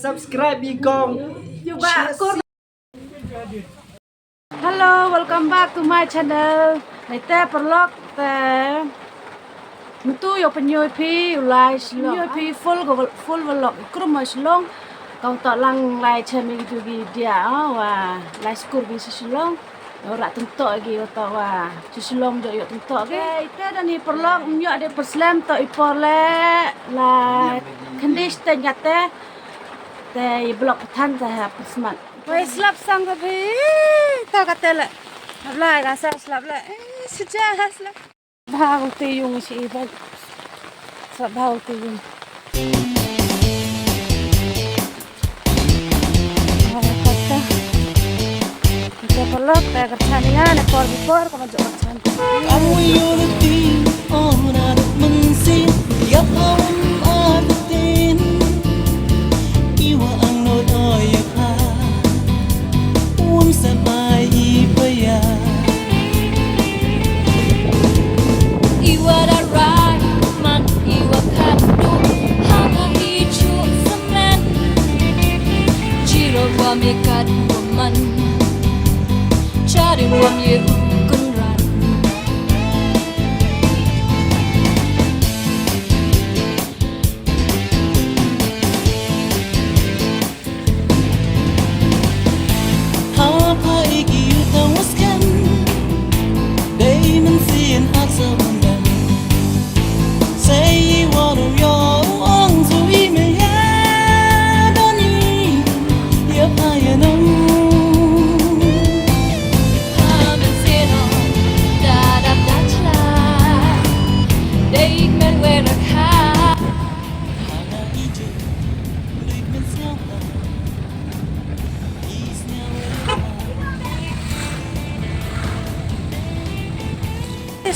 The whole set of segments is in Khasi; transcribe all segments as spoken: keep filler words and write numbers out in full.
Subscribe ïa kong. Hello, welcome back to my channel. Nai te paralok te mynta ïoh pynïoh phi u lai Shillong. Pynïoh phi full ka, full vlog. Krum ma Shillong. Kong to lang lai chem ïa ki tu ki dia, ah, wa lai skur ki sha Shillong. Ora tengtok agi oto wa. Sha Shillong jot ïoh tengtok agi. Te da ni paralok ym ïoh de perslem to i por le la khyndai shiteng kate. Te i blok pathan ta ha persmat. Wei slap sang ka phi. To kate le. Slap lai ka sa slap le. Eh, sejah slap. Bha u te yung shi i ba. Sa bha u te yung. Bha kata. Kita pelak, kita kerja ni kan, ekor bikor, kamu juga kerja. Kamu yurti, ora mynsiem, ïa ka um artin. Iwa ang no doya ka. Um sabai i paya. Iwa da rai man iwa kadu. Haka i chu semen. Jiro wa me kadu man. Chari wa me kunran. Hapa iki uta waskan. Dei mynsiem hak sa undan. Sei waru yo ang su i me ya doni. Ya pa ya nong. Ha mynsiem da da da chla. Dei men we rakha.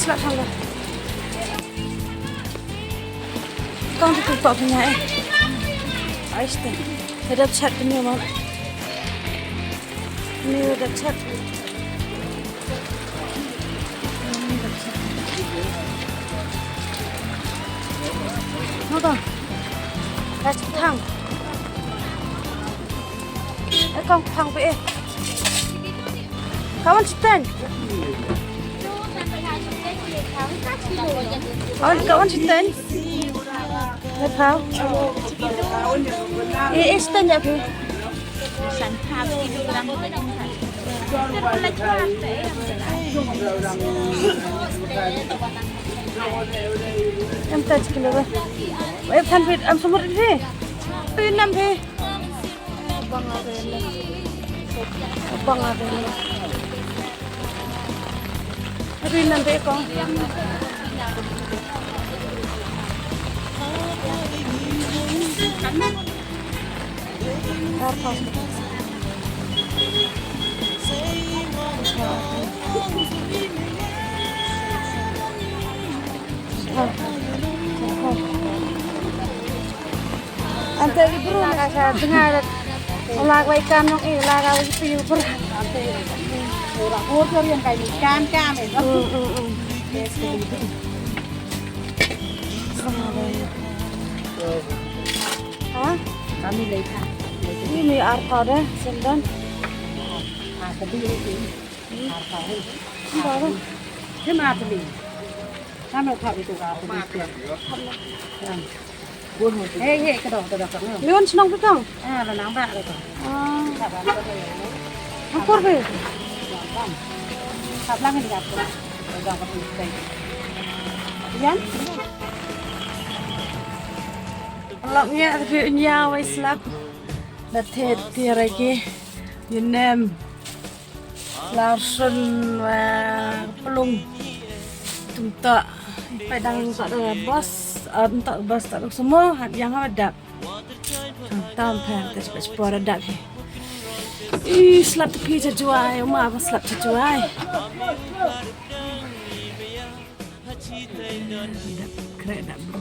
Slap hangga. Kong tu tu pak punya eh. Ais tu. Sedap chat punya mak. Ni sedap chat. Nada. Dah cetang. Eh, kong pang pe eh. Kawan cetang. Kawan, kawan cetang. Lepau. Eh, eh, stand up here. Em ta chikilo ba. Em than phi, em sumur phi. Phi nam phi. Bang ave le. Bang ave le. Rin nan de ko. Ante ki bru na ka sa dengar. Ola ka ikan nok eh, ola ka ipi bru. Ante ora ko tor yang kai ikan kami. Ha? Kami lei ka. Ini mi ar kau deh, sendan. Ah, tadi ini. Ar kau. Baru. Dia mati ni. Kan udah itu ka. Hei, hei, ka dong, ka dong, ka dong. Leon senang tu tang. Ah, la nang ba ka dong. Ah. Akur be. Kap lang ni akur. Ka dong ka tu. Yan. Lok nya tu nya wai slap. Da the ti ragi. Yunem. Larson wa pelung. Tum ta. Pai dang ta da bos, ah, ta bos ta da semua hat yang ada. Tam pa ta cepat cepat ada he. Ih, slap tepi jajuai, uma apa slap jajuai. Kre da bro.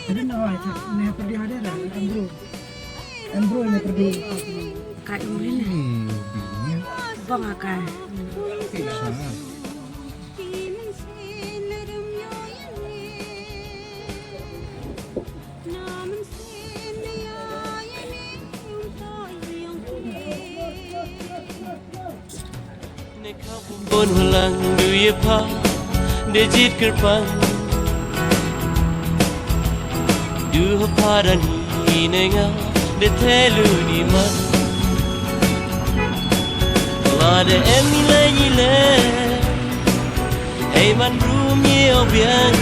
Ada na ai tak ne pergi ada dah, Andrew. Andrew ne pergi. Kai uli ne. Bang akai. Bisa. Bun hulang du ïa pha da jied kyrpang. Du ha pha da ni ne nga da thelu di man. Lada em i lei i lei, hei man rum ïa u biang.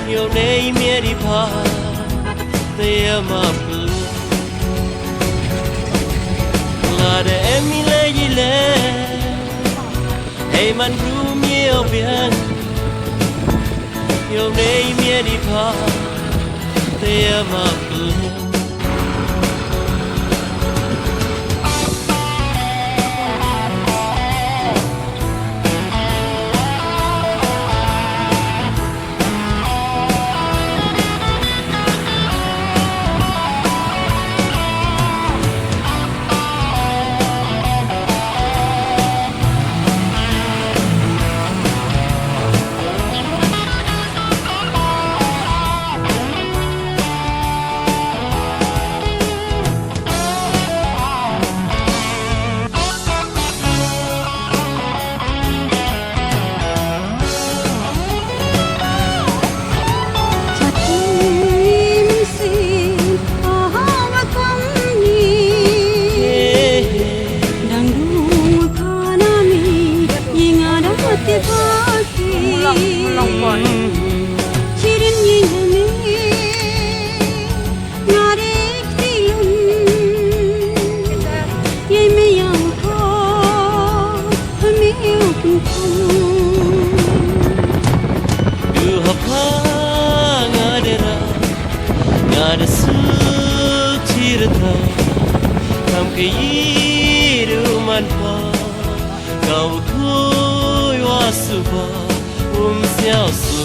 Ïa u nei miet i pha te ïa map. Lada em i lei i lei, hei man rum ïa u biang. Ïa u nei miet i pha te ïa map. Du ha pha nga da ra, nga da suk chi ra tha. Kam ka yi du man pha, ka u khuid wa suba, um siaw su.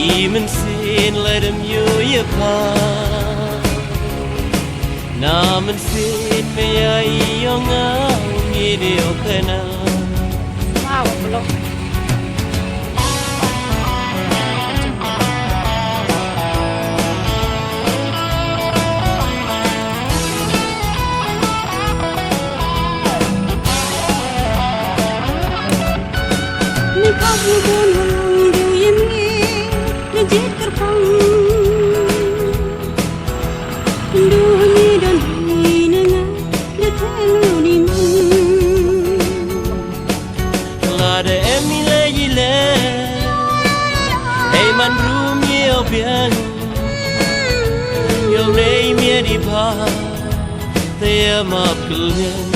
I mynsiem lei dam ïoh ïa pha. Na mynsiem me ïa i ong nga, um i de o pena. Wow, belum. Ni ka bu bun hong du ïa me, na jied kyrpang. Du ha me don hi na nga, da thelu ni man. Lada em i lei i lei, hei man rum ïa u biang. Ïa u nei miet i pha te ïa map kylliang.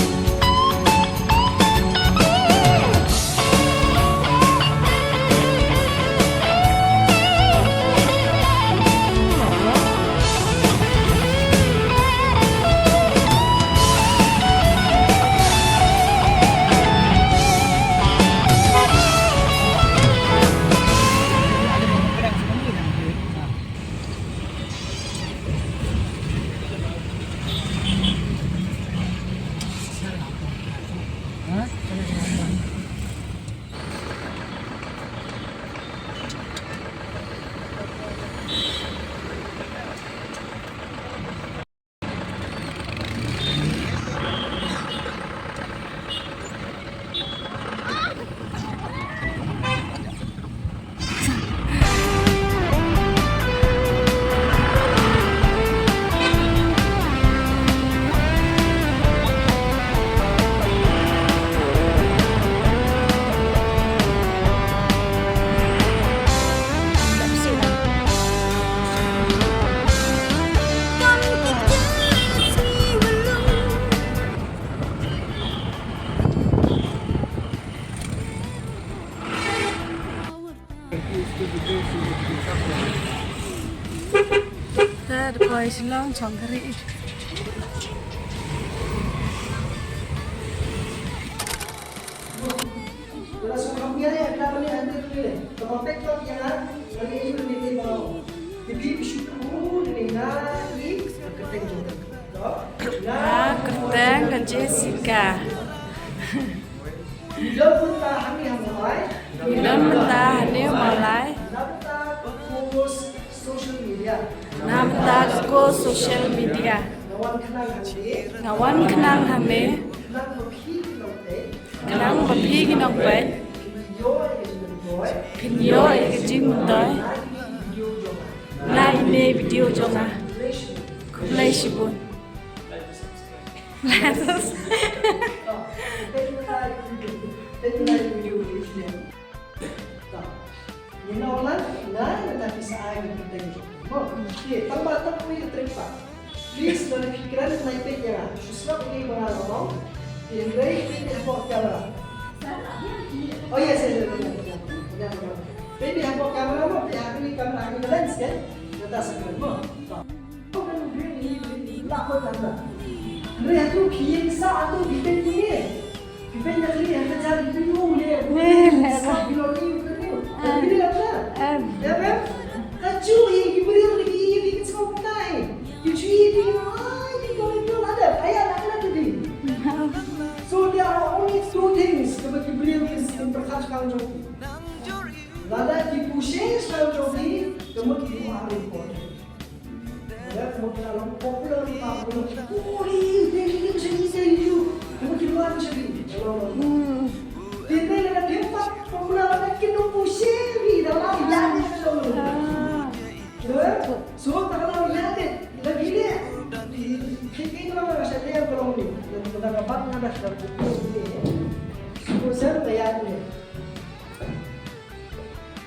Te da poi Shillong chong kari. Nga kyrteng ka Jessica. Ngi don mynta hangne ha Mawlai. Na bynta ka course social media. Nga wan khnang hangne. Khnang ba phi ki nongpeit, khnang ba phi ki nongpeit phin ïoh ïa ka jingmyntoi, phin ïoh ïa ka jingmyntoi na ine i video jong nga. Khublei shibun. Like and subscribe. Like and subscribe. Ngin ong lang, nga, nga ta phi sa ai ka kyrteng jong phi. Mo, okay, tang ba tang kawei ka trei pat. Please, lada phi kren, nai peit ïa nga. Shu sngap ïa ki ba nga la ong. Hynrei peit hapoh camera. Oh yes, yes, yes, yes. Peit hapoh camera mo, peit ha kane ka camera, ha kane ka lens kan. Nga ta sa kren mo. Hynrei hato phi ïeng sah hato phi peit kumne? Phi peit na kane ha ka jar phi peit, oh, leh, leh, leh, sa phi lo ni u kane. Phi leh apa? Em. Ïa ba? Ka ju ïa ki briew ni ki ïa ki sngewbha kumta eh. Ki ju ïa ki, ai, ki ko ni la da. Aya la la ki. So there are only two things kaba ki briew ki sngewbha khan jong ki. Lada ki pyrshang jong ki, ka mut ki ma ri ko. Lada ka mut ka long popular, ka long popular. Uri, thank you, thank you, thank you. Ka mut ki ma ri ko. Hmm. Tinte lada ki pat popular, lada ki nong pyrshang, da la ya ni ka long. Ah. Lada, so ta ka long ya ni. Lada ki ni, ki ki ka long sa ya ka long ni. Lada ka pat nga da sa ni. So sa ya ni.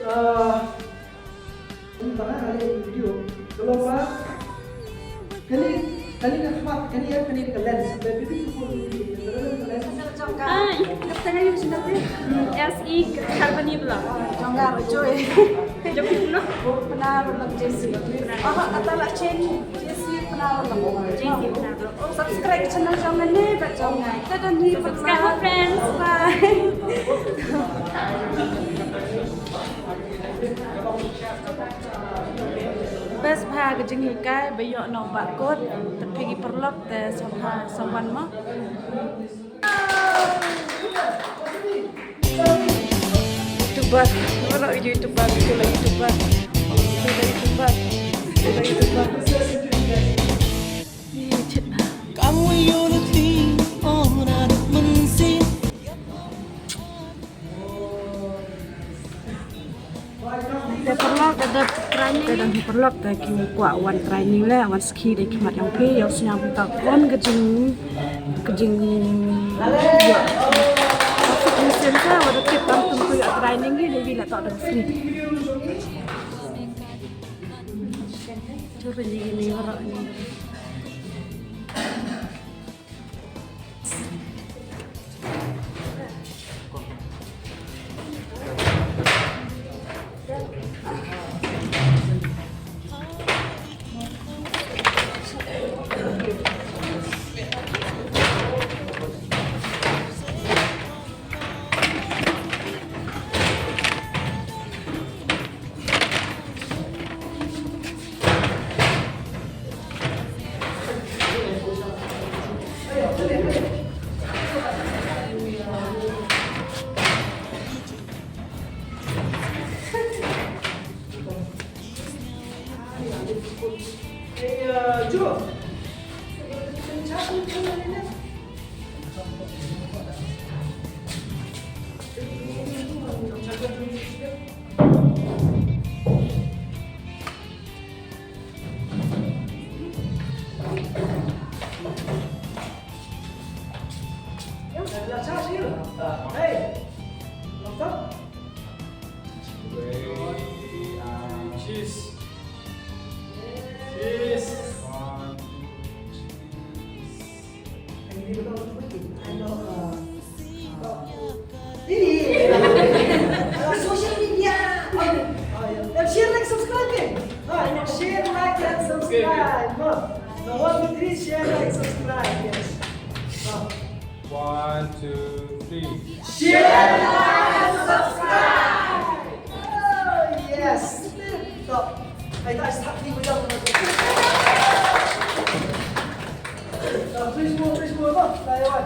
Ah, Ym tang ha leh video. Ka long ba kane, kane ka khmat, kane ïa kane ka lens. Ba phi phi ka phone ni, ka lens. Ai, ka tang ïa u shin na phi. S E Carbon Vlog. Jong nga ruh, Joy. Jong phi no? Pnar Vlog J C. Aha, ata la Chen J C Pnar Vlog. J C Pnar Vlog. Subscribe channel jong nga ne, ba jong nga. Tada ni, subscribe, friends. Bye. Best bha ka jinghikai ba ïoh na u Bah Kut, te phi ki paralok te sngewbha sa wan mo. YouTuber, baroh ki YouTuber, ki la YouTuber. Ki la YouTuber. Ki la YouTuber. Ïa, chit bha. Te paralok, te dei training. Te dei paralok, te ki kwah wan training leh, wan ski dei ki mat ïong phi, ïong sñiaw phi ta kon ka jing, ka jing, ïa. Machine sa, wa da tip tam tum ku ïa training hi, dei bi la ta da free. Chur ni ni waroh ni. Hey, welcome. Cheese. Cheese. One, two, cheese. Ini, uh, social media. Oh, yeah. Share, like, subscribe, eh? Ah, share, like, and subscribe. No, no, one, two, three, share, like, subscribe. Yes. Ah. One, two, three. Share, like, and subscribe. Oh, yes. Stop. I, I start with that one. Uh, please go, please go, no? Taiwan.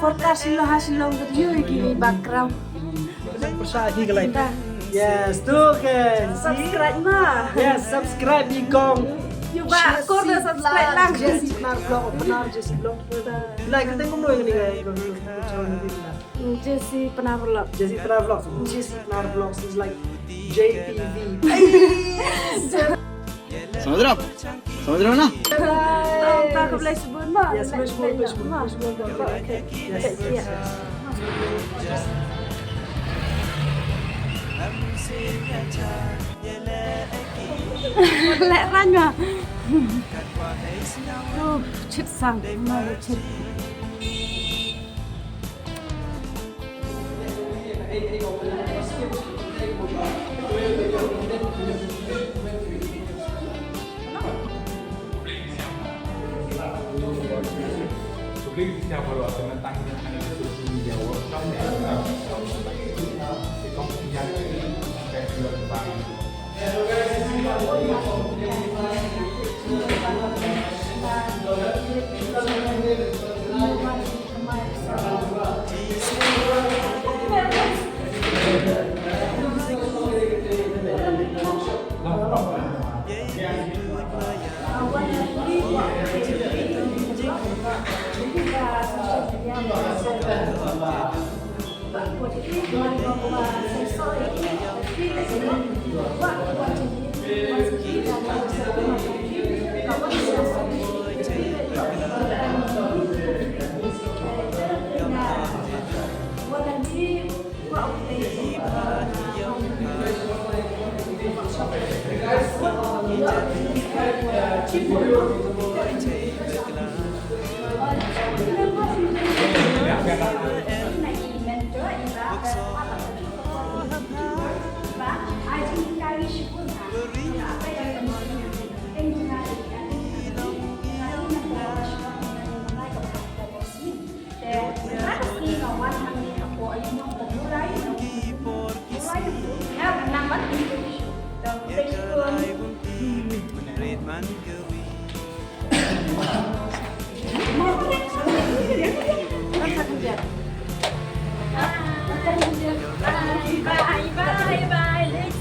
Forecast Shillong ha Shillong ka ïoh ki background. Pyrshah hi ka lai. Yes, tu kan. Subscribe ma. Yes, subscribe i kong. Ïa ba ko da subscribe lang. Jesse Pnar Vlog, Pnar Jesse Vlog. Like, tengok dulu yang ni kan. Jesse Pnar Vlog. Jesse Pnar Vlog. Jesse Pnar Vlog is like J P V. Samudra. Samudra na? Tang, tang, khublei shibun ma. Yes, khublei shibun, khublei shibun, khublei shibun. Okay. Yes, yes, yes. Leh rang ah. Oh, chit sang, ma chit.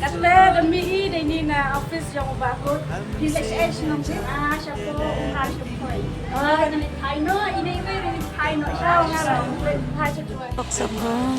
Kata da mih i dei ni na office jong u Bah Kut. Ki leh shaei shnong ki? Ah, shapoh, ah, shapoh. Ah, ni thai no, i dei i dei thai no. Shapoh, ah, thai shapoh.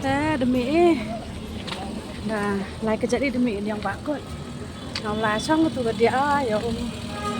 Te da mih i. Da lai ka jait i da mih i ïa u Bah Kut. Nga la shong tu ka dia ïa u.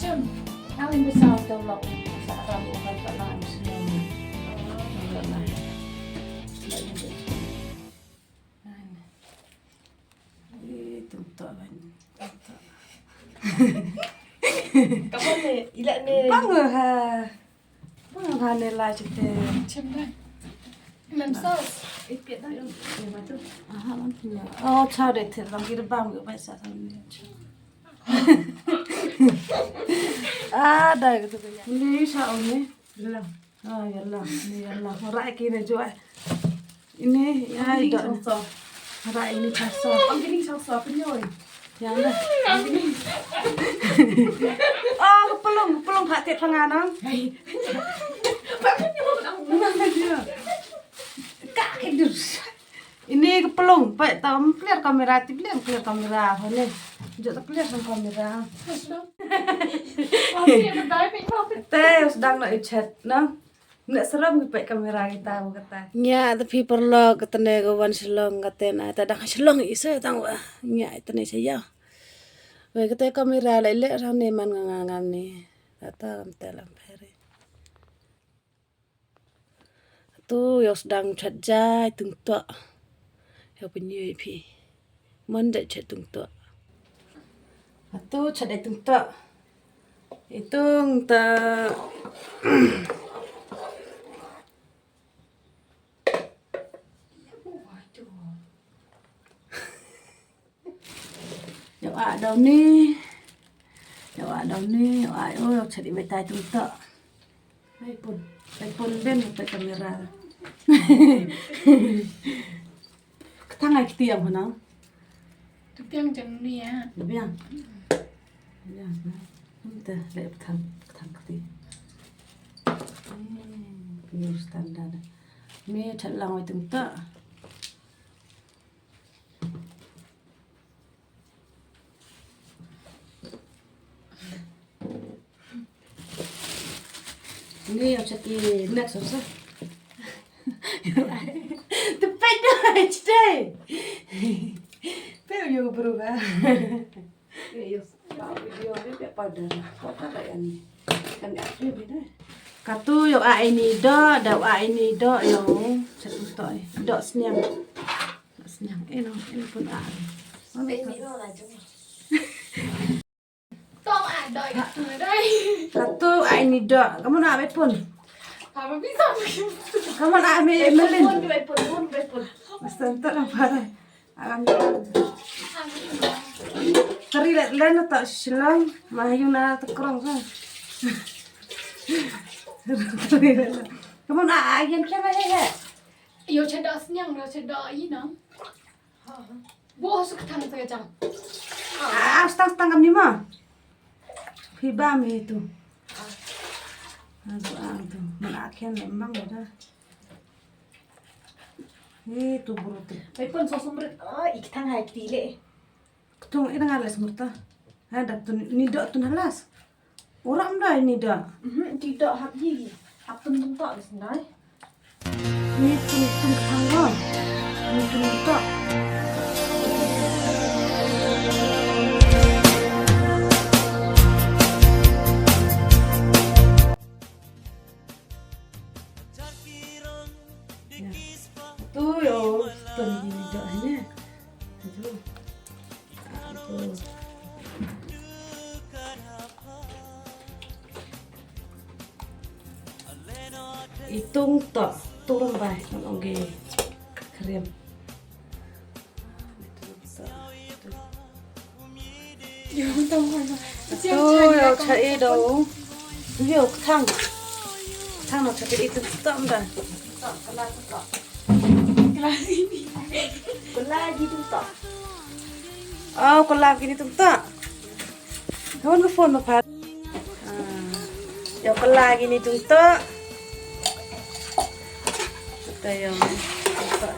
Chim. Ang bisa tolok sa ram ko kan ka lang sini. Eh, tung tok ban. Kapan ni? Ila ni. Bang ha. Bang ha ni la chete. Chim dah. Mem sauce. Eh, piat dah. Eh, matu. Aha, man punya. Oh, chau deh, thir lang kira bang, yuk, baik sa, sa, ni. Ah, dah, gitu, gitu. Ni sa, oh, ni. Bilang. Ah, yalla, ni yalla. Ora ki ne jo. Ini, ya, ini dah. Song, song. Ora ini song, song. Ang ini song, song, penyoi. Ya, lah. Ang ini. Ah, kepelung, kepelung, Pak Tit Penganang. Hei. Pak Tit Penganang. Mana dia? Kak Kidus. Ini kepelung, pek tam clear kamera, ti clear, clear kamera. Hone. Jok ta clear sang kamera. Te, sedang nak chat, no? Nak seram ki pek kamera kita, bu kata. Nya, tapi perlu kata ne ko wan Shillong kata na, ta dang Shillong i se tang wa. Nya, ita ne se ya. Wei kata kamera le le rang ne man nga nga ngam ne. Ta ta kam te lam peri. Atu ïa u sdang chat jai tungtok. Ïa u pynïoh ïa phi. Mon jai chat tungtok. Atu chat jai tungtok. Itung ta. Ïa u ah daw ni. Ïa u ah daw ni, ïa u ah, ïa u, ïa u chat i baitai tungtok. Bai pun, bai pun ben bai kamera. Ka thang ai kti ïa nga na. Ka tiang jong ni ïa. Biang. Biang na. Ym te leh ka thang, ka thang kti. Hmm, pynur standard. Me chat lang wai teng ta. Ni ïa chat i next also. Te peit da, chat. Peit ïa u bru ka. Ïa, ïa, video ni peit pada. Pada ka ïa ni. Kan ïa ni bida. Katu ïa ai ni doh, da ai ni doh ïa. Chat tu toh. Doh sniang. Doh sniang. Eh no, eh no pun ai. Mana ka? Tong ah doi kat tu doi. Katu ai ni doh. Kamu nak bai pun? Apa bisa? Kamu nak ambil melin? Pun, bai pun, pun, bai pun. Masa entar apa dah? Alam jalan. Kari let len tak silang. Mah yung na tekrong kan. Kamu nak ayan kena he he. Yo chedoh sniang, yo chedoh inang. Bo su ktang sa jang. Ah, stang stang kam ni ma. Phi ba me tu. Aduh, aduh. Mana akhian lembang dah. Ni tu buru tu. Bai pun so sumrit. Ah, i ktang hai kti le. Ktung ina ngal les murta. Ha dak tu ni doh tu na las. Uram dai ni doh. Mhm, ti doh hap yi. Hap tum tum tok ni sendai. Ni tum tum kang lo. Ni tum tok. Ya. Tu yo, tu ni doh ni. Tu. Itung to, turun bai, ngan ong ge krim. Yo, tong ko. Tu yo, cha e do. Yo, ktang. Ktang no cha e itung to mda. Kala gitu to. Oh, kala gini tung ta. Kawan ka phone ma phat. Ah. Yo kala gini tung ta. Ta yo. Tung ta.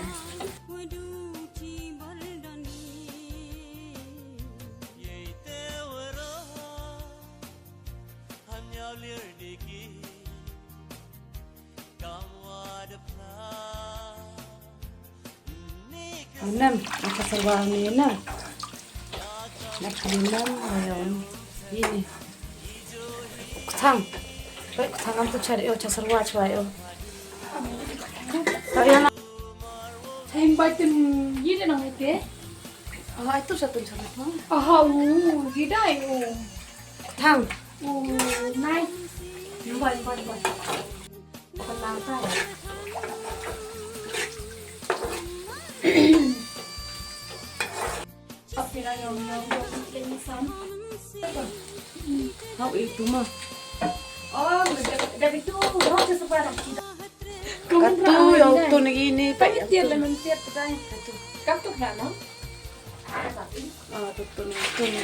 Anem, aka serba ni na. Nak anem, ayo. Ini. Ktang. Baik, ktang am tu cari, oh, cha serba chwa, oh. Tak ya na. Time batin yide nang ite. Ah, itu satu cara. Aha, uh, yide, oh. Ktang. Oh, nice. Nampak, nampak, nampak. Hau itu mah. Oh, dah, dah itu, hau sesebar. Katu yang tu ni ini, Pak. Tiap lemon tiap kedai. Katu. Katu nak, no? Ah, tu, tu ni, tu ni.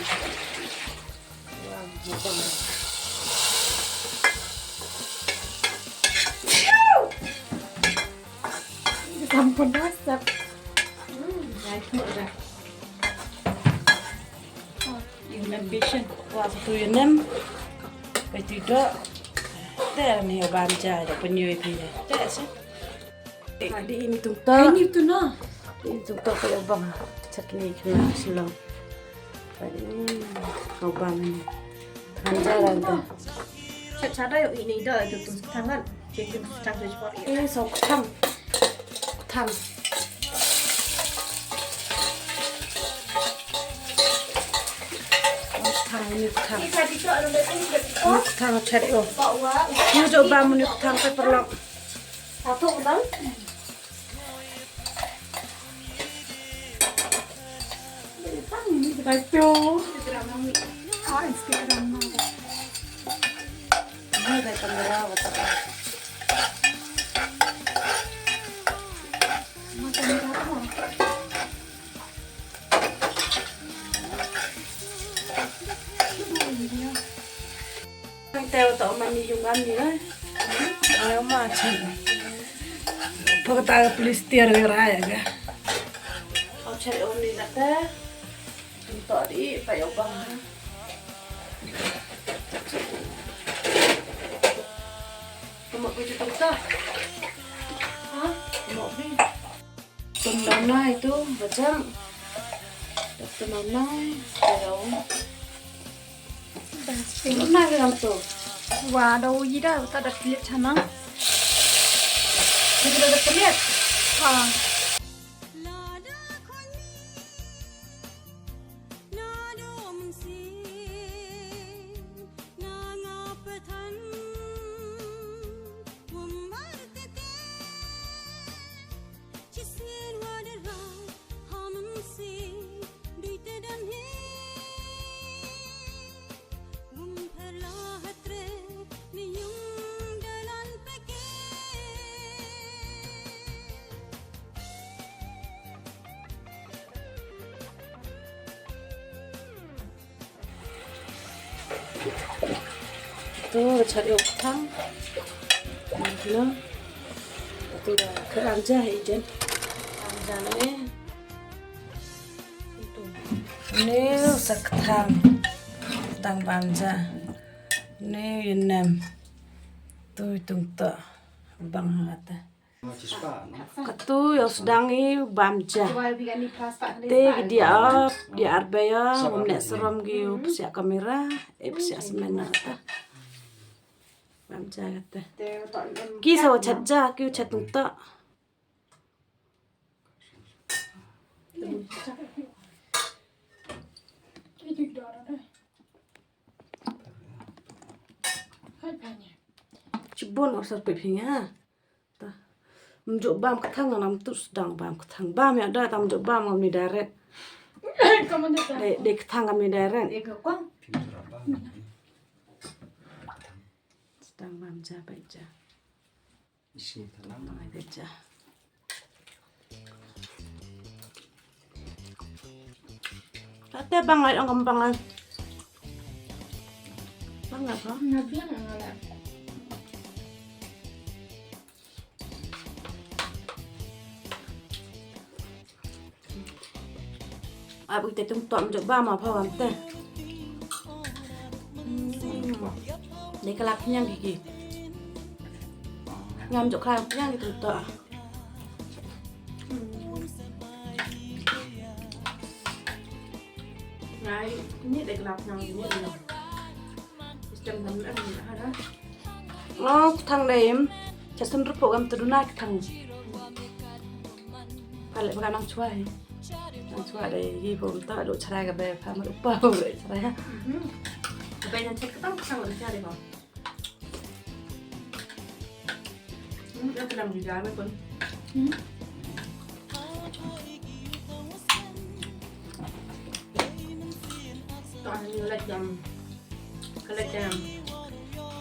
Sampun masak. Hmm, dah itu dah. Ïa nem patient. Wa satu ïa nem. Bai tu doh. Te ni ban ja da penyui pi. Te sih. Adi ini tung ta. Ini tu na. Ini tung ta ko bang. Chutney kena silo. Ini ko bang ini. Hanjar anta. Chat chat ayo ini dah itu tu tangan. Jadi tu tangan tu cepat. Eh, so tang. Tang. Tang ini tang. Ini tadi tu ada betul betul. Ini tang chat lo. Bawa. Ini coba menu tang pepperlok. Satu ulang. Instagram. Ah, Instagram. Ini dah kamera, WhatsApp. Bam ni na. Ayo ma chin. Pagta ka police tiar ngi raya ga. Au chat om ni na ta. Tum to di pa yo bang. Tum ko tu ta. Ha? Tum bi. Tum nai tu bajang. Tum nai. Ayo. Tum nai ke lam tu. Wa da u yi da ta da klit chana. Kita da klit. Ha. Tu da chat ïa u kthang. Tu da khlem ja hi jen. Khlem ja ne. Ni sa kthang. Kthang bam ja. Ni ïa nem. Tu tung to. Bang hangata. Katu ïa u sdang i bam ja. Te ki dia ap, dia ar baya, ngam ne sarom ki u psiah kamera, e psiah semen na ta. Bam ja kata. Ki sa wa chat ja, ki u chat tung ta. Chibon or sar pep hinga. Ta. Mjuk bam kthang ngam tu sdang bam kthang. Bam ïa da tam mjuk bam ngam ni direct. Dei, dei kthang ngam ni direct. Sdang bam ja bai ja. Bai ja. Ate bangai ong kam bangai. Bangai ha? Nga biang nga la. Ap ite tung tom jok ba ma pha wam te. Dei ka lap nyang ki ki. Ngam jok ka lap nyang ki tung to. Ngai, ni dei ka lap nyang ni ni. Stem dam em ni ha da. Ngo kthang dei em. Cha sun rupo gam tu duna kthang. Pale ba nang chwa hi. Nang chwa dei hi pom ta do chrai ka be pha ma rupa ho dei chrai ha. Ka be nang chet kthang kthang dei chrai ho. Hmm, ya kthang di dai me pun. Hmm. Ta ni lek dam. Ka lek dam.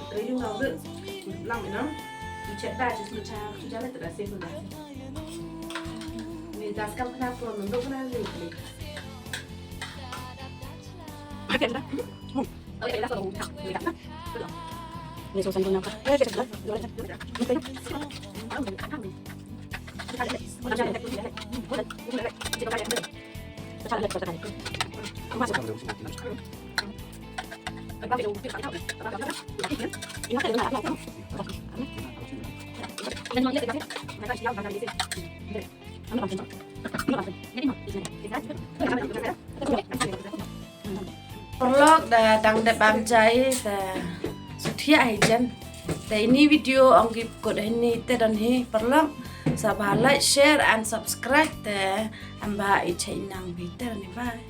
Ka yung ngau dut. Lang ina. Ni chet da just ni cha tu jale tu da se tu da. Ni das kam kena pun nunduk kena ni. Paralok, da dang dep bam ja te sngewthuh hi jen. Te ini video ong ki kut hini te don hi paralok. Sa ba like, share and subscribe te. Em ba i chai nang bi te ni bye.